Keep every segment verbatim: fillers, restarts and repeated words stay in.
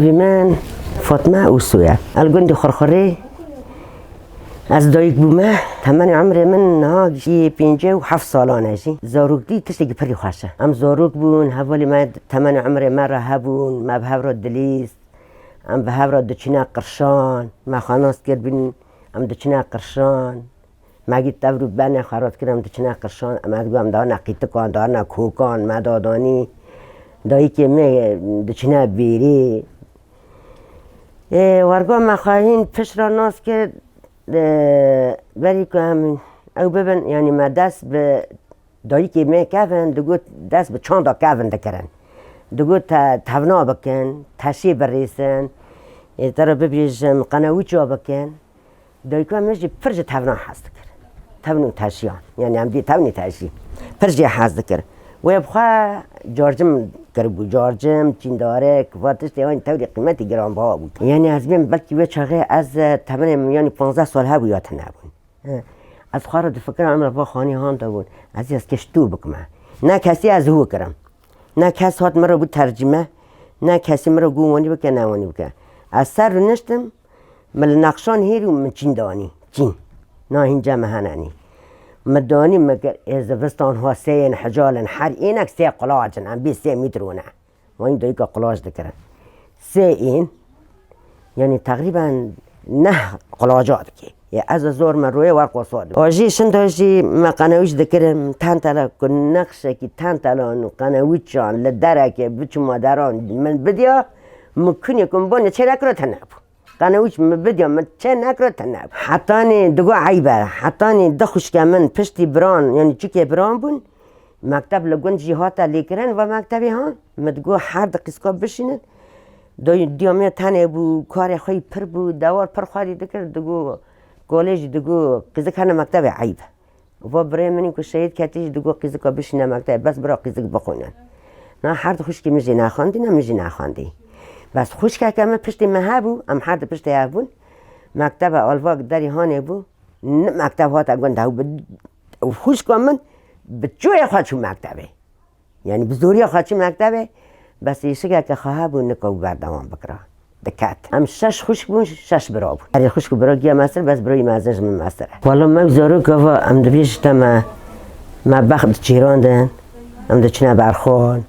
Navê min Fatme Ûso ye. Ez li gundê Xurxurê ez dayik bûme. Temenê umrê min niha jî pêncî û heft salan e jî. Zaroktî tiştekî pirî xweş e. Em zarok bûn, hevalê me temenê umrê me re hebûn, me bi hev re dilîst. Em bi hev re diçine qirşan, me xwe nas kiribûn, em diçine qirşan. Me gî tevr û benê xwe rat kir, em diçine qirşan, em ez got, em dane qîtikan, dane kokan, me dadanî. Dayikê me diçine bêrê. Ê, werga me xwe hîn pişt re nas kir, e, berî ku em ew bibin, yanî me dest bi dayikê me kevin, digot dest bi çanda kevin dikirin. Digot te tevna bikin, teşê birêsin, ê, te re bibêjim, qenewîça bikin. Dayika min jî pir ji tevnan hez dikir. Tevn û teşiyan. Yanî em dî tevnî teşî. Pir jê hez dikir. Wê bi xwe carcim kiribû. Carcim, çîndarik, va tiştê wan tewrî qîmetî giranbiha bû. Yanî ez bên belkî wê çaxê ez, e, temenê min yanî panzdeh sal hebû ya tune bûn. He. Ez xwe re difikirim, em re va xanî han de bûn. Ez ê ez keş tu bikime. Ne kesî ez hû kirim. Ne kes hat min re bû tercîme. Ne kesî min re got wanî bike, ne wanî bike. Ez ser rûniştim. Min li nexşan hêr û min çîn danî. Çîn. Na hîn cem hene nî. Min danî, min kir, ê zivistan ha sê yên hical in, her ênek sê qulac in, em bê sê mîtr hûn e. Wan dayika qulac dikirin. Sê ên, yanî teqrîben neh qulaca dike. Ê ez zor me royê wer qosa dibim. A jî şinda jî me qenewîç dikirin, tentela ku nexşekî tentelan û qenewîçan li dereke biçûma deran min bidiya, min kunê ku min bonê çê nekiro tune bû. Qenewîç min bidiya, min çê nekiro tune bû. Hetanî digo eyb e, hetanî du xwişke min piştî biran, yanî çûkê biran bûn, mekteb li gund jî hate lêkirin, va mektebê han, min digo her di qîzika bişînin. Doy-, diya me tenê bû, karê xwe yî pir bû, dewar pir xwerî dikir, digo, golê jî digo, qîzik hene mektebê eyb e. Va birê min ku şehîd ketî jî digo qîzika bişîne mektebê, bes bira qîzik bixwînin. Na her di xwişkê min jî nexwendî, ne min jî nexwendî. Bes xwişkeke min piştî min hebû, em her di piştê hev bûn. Mektebe alva derî hanê bû, ni mekteb hate gund hew bi, û xwişka min bi çoyê xwe çû mektebê. Yanî bi zoriya xwe çû mektebê, bes êşikeke xwe hebû, nika wî berdewam bikira. Diket. Em şeş xwişk bûn, şeş bira bûn. Herî xwişk û bira giya mestir, bes birayî mezin ji min mestir e. Wala me zarok ava em dibêjin te me, me bext diçêrandin, em diçine berxan.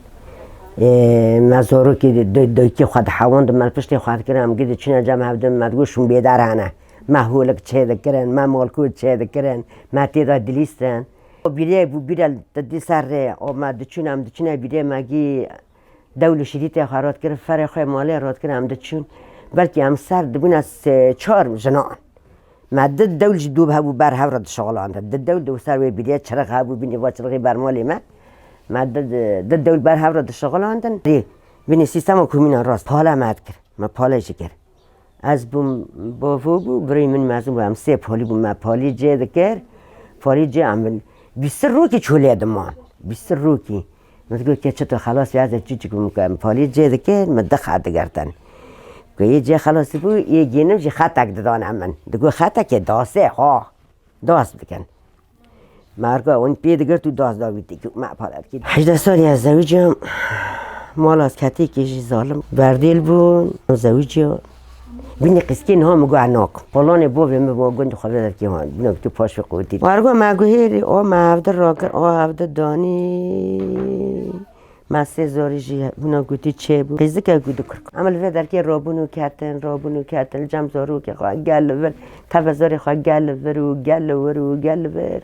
Ê, me zarokî di, di, dayikê xwe dihewandin, me li piştê xwe dikirin, em gidî çûne cem hevdin, me digot şûn bêder hene. Me holik çê dikirin, me malkot çê dikirin, me tê de dilîstin. Bîrê bû, bîre di, di ser rê, o me diçûn, em diçûne bîrê me gî dewl û şirîtê xwe rat kirin, ferê xwe malê rat kirin, em diçûn. Belkî em ser dibûne sê çar jinan. Me di dewl ji dû hebû ber hev re dişixulandin. Di dewl di ser wê bîrê çirix hebû, bînî va çirixê ber malê me. Me di, di, di dewl ber hev re dişixulandin. Rê, bînî sîstema komîna rast, pale me dikir. Me pale jî kir. Ez bûm bavo bû, birayê min mezin bû, em sê polî bû, me polî cê dikir, polî cê em bin. Bîst rokî çolê diman, bîst rokî. Min digot, ke çito xelas ya, ez çi çi bûm ke em polî cê dikir, min di xet digirtin. Ku yê cê xelas bû, yê gênim jî xetek didane min. Digot, xetekê dasê, ha. Das dikin. Merga wan pê digirt û das da wî têkî û me pala dikî. Hejdeh salî ez zewiciyam. Mala ez ketêkê jî zalim. Berdêl bûn, zewiciya. Bînî qîzkê niha min got, ez nakim. Polanê bavê min bo gund xwe vê derkê wan. Bûna tu paş wê qotî. Wergo me guhêrî, o me hevdi rakir, o hevdi danî. Me sê zarî jî bûna gotî çêbû. Qîzike ku du kurk. Em li vê derkê rabûn û ketin, rabûn û ketin, li cem zarokê xwe gel li vir, teve zarê xwe gel li vir û gel li wir û gel li vir.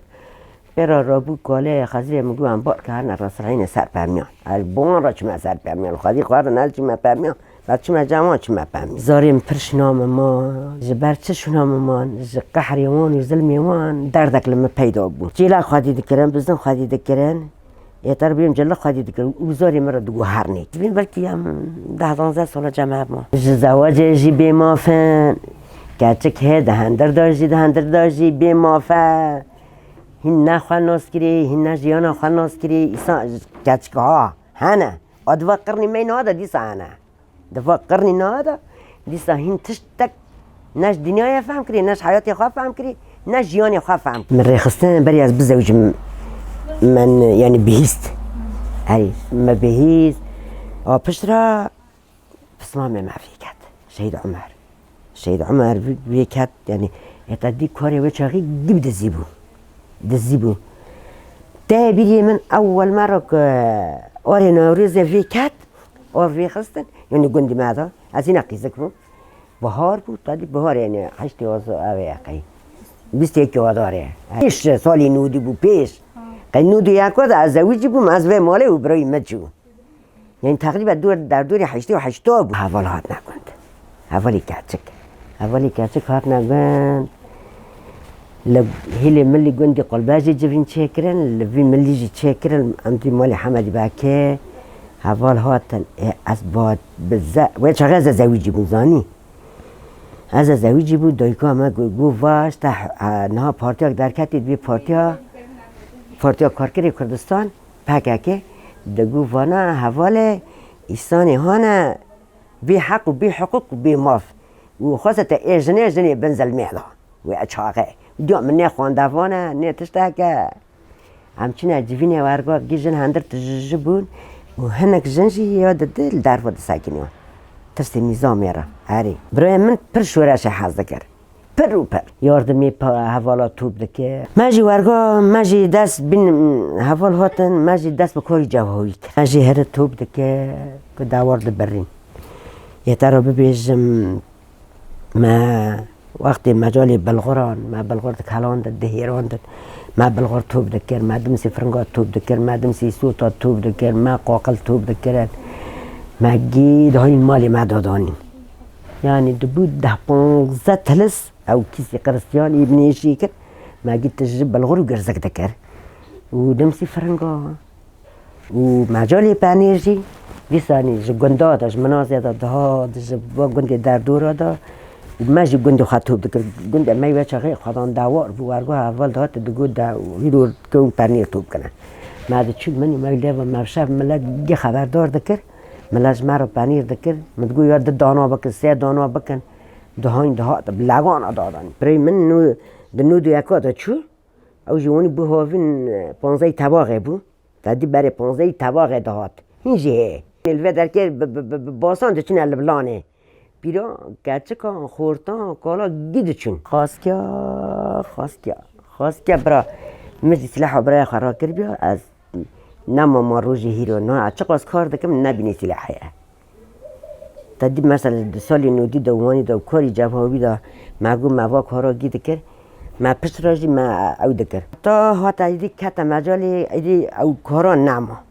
Pê re rabû kalê Xezirê min got, em bar ke herne rasilhîne ser permiyan. Ez bi wan re çime ser permiyan. Xwedî xwe re ne çime permiyan. Bes çime cem wan çime permiyan. Zarê min pir şûna min man. Ji ber çi şûna min man? Ji qehrê wan û zilmê wan derdek li min peyda bû. Çêla xwedî dikirin, bizin xwedî dikirin. Ê te re bêm cile xwedî dikir û zarê min re digot hernê. Dibên belkî em deh panzdeh sala cem hev ma. Ji zewacê jî bê maf in. Keçik hê di hindir de jî, di hindir de jî bê maf e. Hîn ne xwe nas kirî, hîn ne jiyana xwe nas kirî. Îsa keçik ha hene. A di va qirnî me niha de dîsa hene. Di va qirnî niha de, dîsa hîn tiştek ne ji dinyayê fehm kirî, ne ji heyatê xwe fehm kirî, ne jiyanê xwe fehm kirî. Min rêxistin berî ez bizewicim, min, yanî bihîst. Herî, me bihîst. A pişt re pismamê me fêk. Şehîd Omer. Şehîd Omer vê ket, yanî, heta dî karê wê çaxî dî bi dizî bû. Dizî bû. Te bîrê min ewel me re ke arê Newrozê vê ket, ar vê xistin, yanî gundî me de. Ez hîna qîzik bûm. Bihar bû, ta dî bihar, yanî heştê Aza-, ev ê qey. Bîst yekê Adarê. Pêş salî nûdî bû, pêş. Qey nûdî yeko de ez zewicî bûm, ez vê malê û birayî me çû. Yanî teqrîben dor, derdorê heştê û heşta bû. Heval hatine gund. Hevalê keçik. Hevalê keçik hatine gund. Li hêlê milî gundî Qulbejê civîn çêkirin, li vî milî jî çêkirin, em dî malê Hemedî Bekê. Heval hatin, ê, ez ba, bi ze-, wê çaxê ez zewicî bûm, zanî. Ez zewicî bûm, dayika me got, got, va, işte, e, niha partiyak derketî, dibê partiya, Partiya Karkerê Kurdistan, P K K, digot vana hevalê îsanê hane bê heq û bê hiqûq û bê maf. Û xweste te ê jinê, jinê bin zilmê da. Wê çaxê. Diya min ne xwendevan e, ne tiştek e. Em çine civînê werga, gî jin hindir tijî bûn û hinek jin jî ya di dil derva disekiniyan. Tirsê nîzamê re. Erê. Birayê min pir şoreşê hez dikir. Pir û pir. Yardimê pa-, hevala top dike. Me jî werga, me jî dest bin heval hatin, me jî dest bi karî cevhawî kir. Me jî here top dike, ku dawar dibirîn. Yê te re bibêjim, me wextê mecalê bilxuran, me bilxur dikelandin, dihêrandin. Me bilxur top dikir, me dimsî firinga top dikir, me dimsî sota top dikir, me qaqil top dikirin. Me gî dihayîn malê me dadanîn. Yanî dibû deh panzdeh tilis. Ew kîsî qiristiyan, î binêşî kir. Me gî tijî bilxur û girzik dikir. Û dimsî firinga. Û mecalê penêr jî, dîsanî ji gunda de, ji minazê de dihat, ji bo gundê derdora de. Û me jî gundê xwe top dikir. Gundê me wê çaxê xwedan dawar bû, werga heval dihat, digot de, hîro ke û penêr top kine. Me diçû min û me lêva me şev milet gê xeberdar dikir. Milet ji me re penêr dikir. Min digot ya di dana bikin, sê dana bikin. Dihayn dihat, bi levana dadan. Birê min nû, di nû du yeka de çû. Ew jî wanî bû hovin, e, panzdehî tebaxê bû. Te dî berê panzdehî tebaxê dihat. Hîn jî heye. Li vê derkê bi, bi, bi, bi basan diçine li bilanê. Pîran, keçikan, xortan, kala gî diçûn. Xaskiya, xaskiya, xaskiya bira. Min jî silaha biraya xwe rakiribiya. Ez nema ma rojê hîro. Na, ez çiqas kar dikim, nebînî silahê. Te dî mesela di salê nodî de, wanî de, karî cevhawî de, me got me va kara gî dikir, me pişt re jî me ew dikir. Ta hate êdî kete mecalê, êdî ew kara nema.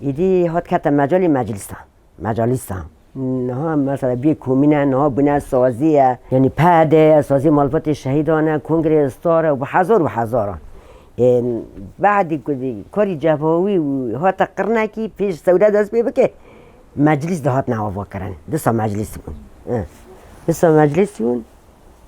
Êdî hat kete mecalê meclîsa. Mecalîsa. Niha mesela bê komîne, niha bûne sazî ye. Yanî P D ye, sazî malbatê şehîdan e, kongrê star e, bi hezar bi hezaran. Ê, badî ku dî karî cevhawî û hate qirnekî pêş sewre dest pê bike, meclîs dihatine avakirin. Disa meclîs bûn. Eh. Disa meclîs bûn.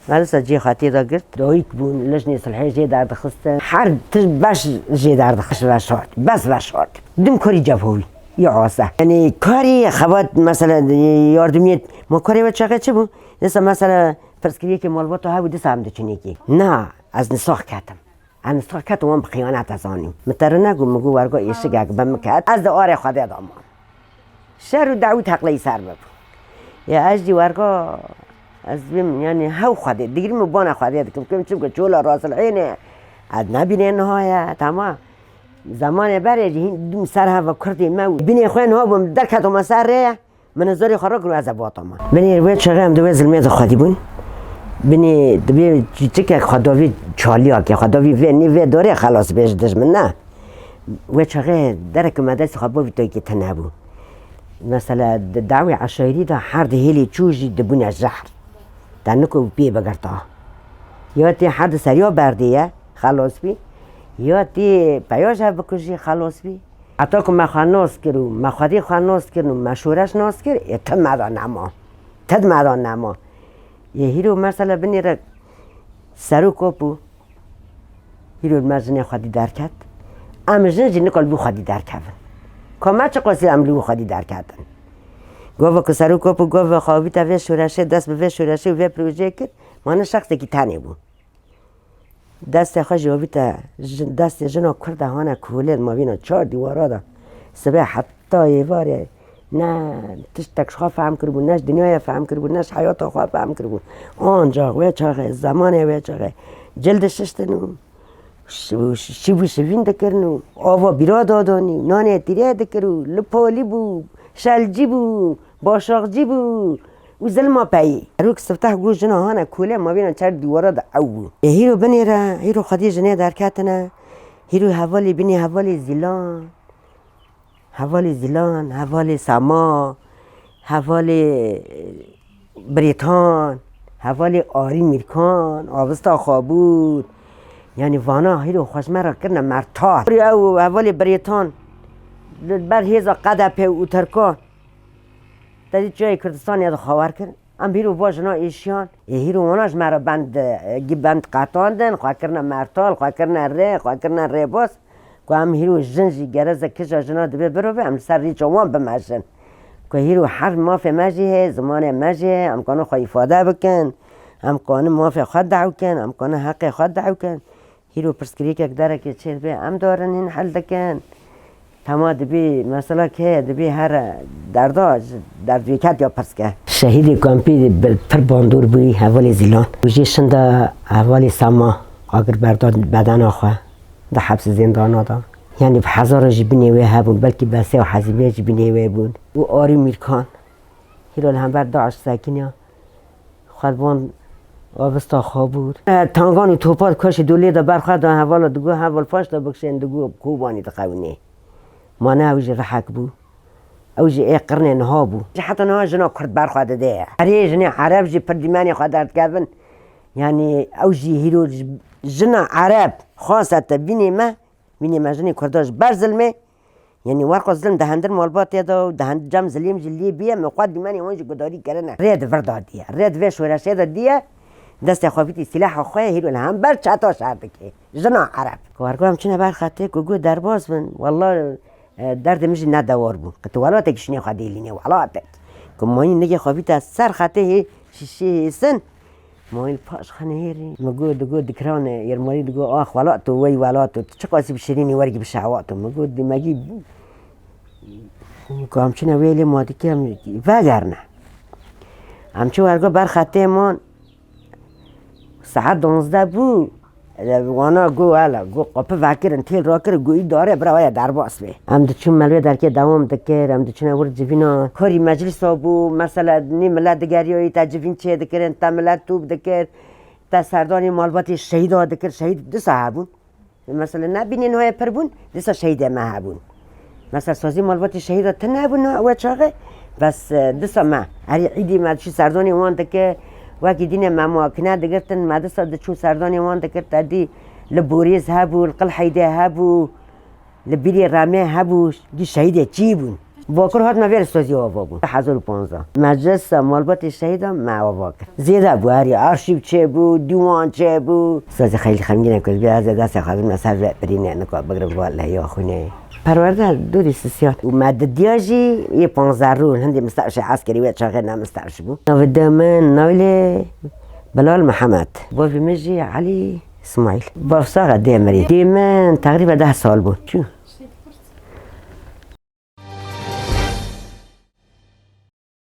Me disa cê xwe tê de girt. Dayik bûn, lijnê silhê jê derdixistin. Her tişt beş jê derdixist, veşart. Bes veşart. Dim karî cevhawî. Ya ase. Yanî karî xebat, mesela, yardimiyet. Ma karê we çaxê çi bû? Disa mesela pirsgiriyekê malbata hebû, disa em diçinêkê. Na, ez nisax ketim. Ez nisax ketim, wan bi xiyanet ez anîm. Min te re negot, min got werga êşigek bi min ket. Ez di arê Xwedê de mam. Şer û dawî teqleyî ser bibû. Ya ez jî werga, ez bim, yanî hew Xwedê, digirîm û bana Xwedê dikim, kim çimkî çola rasilhêne, ez nebînê niha ye, tamam. Zemanê berê jî hîn dûm ser heva kurdê me û binê xwe niha bûm derketome ser rê ye. Min zorê xwe ragirt û ez ê batama. Binê wê çaxê em di wê zilmê de xwedî bûn. Binê dibê çîçikek xwe davî çaliyakê, xwe davî vê nî vê dorê xelas bê ji dijmin ne. Wê çaxê dereke me destê xwe bavî toykê tune bû. Mesela di dawî eşayrî de her di hêlê çû jî dibûne jehr. Te niko pê bigirta. Ya tê her di seriya berdê ye, xelas bî. Ya tê peya ji hev bikujî, xelas bî. Heta ku me xwe nas kir û me xwedî xwe nas kirin û me şoreş nas kir, ê ti me de nema. Ti di me de nema. Yê hîro mesela binêre serok op bû. Hîro me jinê xwedî derket. Em jin jî nikal bû xwedî derkevin. Ka me çiqasî em li wî xwedî derketin. Gava ku serok op bû, gava xwe avîte vê şoreşê, dest bi vê şoreşê û vê projeyê kir, mane şexsekî tenê bû. Destê xwe jî avîte jin, destê jina Kurd de hane kolê de mavîna çar dîwara de. Sibê heta êvarê Ne tiştek ji xwe fehm kiribû, ne ji dinyayê fehm kiribû, ne ji heyata xwe fehm kiribû. Ancax wê çaxê, zemanê wê çaxê cil dişiştin û şi-, şi-, şiv û şivîn dikirin û ava bîra dadanî û nanê tîrê dikir û li polî bû, şelcî bû, başaxcî bû û zilma peyî. Herok sifteh got jina hane kolê ma bîna çer dîwara de ew bû. Ê hîro binêre, hîro xwedî jinê derketine, hîro hevalê bînê hevalê Zîlan. Hevalê Zîlan, hevalê Sema, hevalê, e, Birêtan, hevalê Arî Mîrkan, Avista Xabûr. Yanî vana hîro xwe ji me re kirine mertal. Ew hevalê Birêtan li ber hêza K D P û Tirkan te dî çiyayê Kurdistanê ya de xewer kir. Em hîro va jina êşiyan. Ê hîro wana ji me re bend, e, bend qetandin, xwe kirine mertal, xwe kirine rê, xwe kirine rêbaz. Ku em hîro jin jî gereze kija jina dibê birove, em li ser rîça wan bimejin. Ku hîro her mafê me jî heye, zimanê me jî heye, em kanin xwe îfade bikin, em kanin mafê xwe dewkin, em kanin heqê xwe dewkin. Hîro pirsgirêkek derekê çêdibe, em darin hîn hel dikin. Tema dibî, mesela kê dibî her derda ji derdvêket ya pirs ke. Şehîdê kampî bi pir bandor bûyî hevalê Zîlan. Û jê şinda hevalê Sema agir berda bedena xwe. Di hepsê zêndana de. Yanî bi hezara jî binê wê hebûn, belkî bi sê û hezî wê jî binê wê bûn. Û Arî Mîrkan, hîro li hember DAIŞ sekiniya, xwe van Avista Xabûr. E, tangan û topa kaşê dolê de ber xwe da, hevala digo, heval paş de bikişên digo, Kobanî diqewinê. Mane ew jî rihek bû. Ew jî ê qirnê niha bû. Ji heta niha jina Kurd ber xwe dide. Erê jinê Ereb jî pir dîmenê xwe derdikevin. Yanî ew jî hîro ji-, jina Ereb xasete bînê me, bînê me jinê Kurda ji ber zilmê. Yanî werqa zilm di hindir malbatê de û di hind-, cem zilêm jî lê bîye, min xwe dîmenê wan jî gudarî kirine. Rê di vir da diye. Rê di vê şoreşê de diye, destê xwe bîtî sîlaha xwe, hîro li hember çeta şer dike. Jina Ereb. Wergo em çine ber xetê ku got derbas bin. Wela, e, derdê min jî ne dewar bû. Qe tu welatekî şinê xwe dêlînê welatek. Ku mayî nigê xwe bîte ser xetê hê şîşê hêsin. Mayî li paş xwe nihêrî. Min got, digot dikiranê, Yirmalî digot, ax welato, wey welato, tu çiqasî bi şirînî wergî bi şehwato. Min got, demegî ku em çine wê lê ma dike em vegerine. Em çi wergo ber xetê man. Saet duwazdeh bû, e, wana got, hele, got, qapî vekirin, têl rakirin, got, îdare, bira, waya derbas bê. Em diçûn me li wê derkê dewam dikir, em diçûne wir civîna. Karî meclisa bû, mesela, nî milet digeriyayî, te civîn çê dikirin, te milet top dikir, te serdanê malbatê şehîda dikir, şehîd disa hebûn. Mesela ne bînên wê pir bûn, dîsa şehîdê me hebûn. Mesela sazî malbatê şehîda tune hebûn we çaxê, bes, e, dîsa me herî îdî me diçû serdanê wan dikir, wekî dînê me makine digirtin, me dîsa diçû serdanê wan dikir, te dî li Borêz hebû, li Qil Heydê hebû, li Bîrê Remê hebû, dî şehîdê çî bûn. Bakur hat me vê li sozî ava bû. Hezar û panzdeh. Meclisa malbatê şehîdan me ava kir. Zêde bû herî arşîv çêbû, dîwan çêbû. Sozî xeylî xemgîn e ku ez bê ez ê destê xwe bidime ser vê birînê nika bigrim va lehiya xwînê. Perwerde dûrî sisiyan. Û me didiya jî yê panzdeh rûn hindî mistewşê eskerî wê çaxê ne mistewş bû. Navê dê min Naylê Bilal Mihemed. Bavê min jî Elî Îsmaîl. Bavsaxa dê mirî. Dê min teqrîben deh sal bû. Çû?